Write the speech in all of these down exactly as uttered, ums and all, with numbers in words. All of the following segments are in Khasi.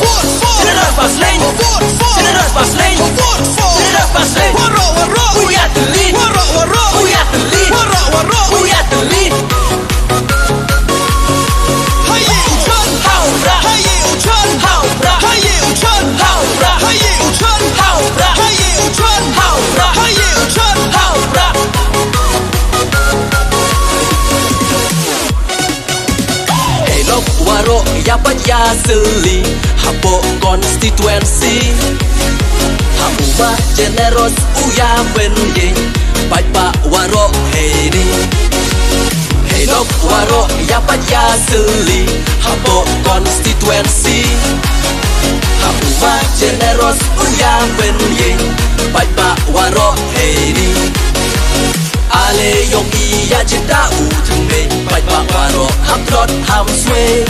Vote for General Pasleng. Vote for General Pasleng. Vote for General Pasleng. Waroh waroh u ïatylli. Waroh waroh u ïatylli. Waroh waroh u ïatylli. Haei u John? Ha u Prah. Haei u John? Ha u Prah. Haei u John? Ha u Prah. Haei u John? Ha u Prah. Haei u John? Ha u Prah. Haei u John? Ha u Prah. Hei lok waroh ïa peit ïa sylli hapoh constituency. Ha u Bah Generous u ïa pynïeng, paidbah waroh hei ri. Hei lok waroh ïa peit ïa sylli hapoh constituency. Ha u Bah Generous u ïa pynïeng, paidbah waroh hei ri. Ale ïong i ïa jingthaw u thymmei, paidbah waroh ham tlot ham swei.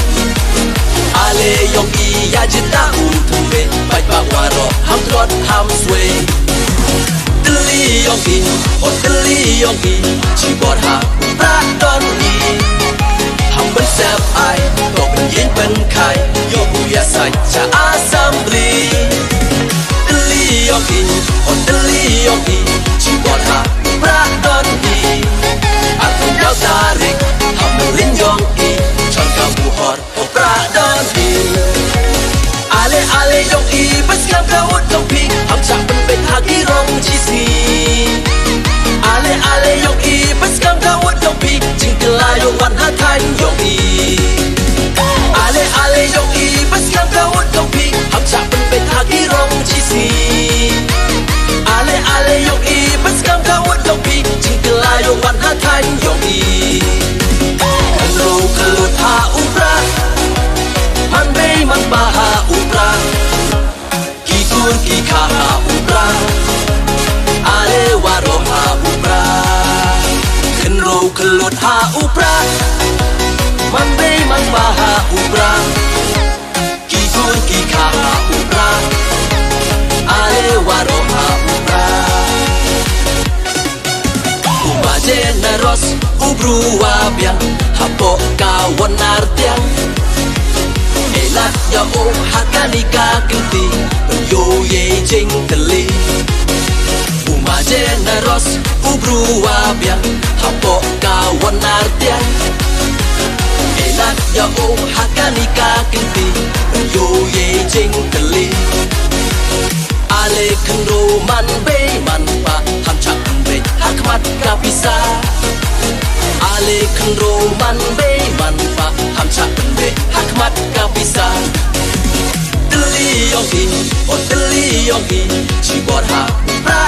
Ale ïong i ïa jingthaw u thymmei, paidbah waroh ham tlot ham swei. Tylli ïong i, oh tylli ïong i, shibor ha u Prah don i. Ham pynsep ai, to pynïeng pynkhie, ïoh u ïasaid sha assembly. Tylli ïong i, oh tylli ïong i, shibor ha u Prah don i. Arphew hynñiew tarik, ha Mylliem ïong i, shon ka buhor u Prah don i. Ale ale ïong i, pynskhem ka vote jong phi, ham shah pynbeit ha ki rong shisngi. Ale ale ïong i, pynskhem ka vote jong phi, jingkylla ïoh wan ha thaiñ ïong i. Ale ale ïong i, pynskhem ka vote jong phi, ham shah pynbeit ha ki rong shisngi. Ale ale ïong i, pynskhem ka vote jong phi, jingkylla ïoh wan ha thaiñ ïong i. Khynroo khyllood ha u Prah, man bei man bah ha u Prah. Ki kur ki kha ha u Prah, ale waroh ha u Prah. Khynroo khyllood ha u Prah, man bei man bah ha u Prah. Ki kur ki kha ha u Prah, ale waroh ha u Prah. U Bah Generous u bru wa biang, hapoh ka Wahnar Tiang. Ei lad ïa u ha kane ka kynti, ban ïoh ïa jingkylli. U Bah Generous u bru wa biang, hapoh ka Wahnar Tiang. Ei lad ïa u ha kane ka kynti, ban ïoh ïa jingkylli. Ale khynroo man bei man bah, ham shah pynbeit ha khmat ka pisa. Ale khynroo man bei man bah, ham shah pynbeit ha khmat ka pisa. Tylli ïong i, oh tylli ïong i, shibor ha u Prah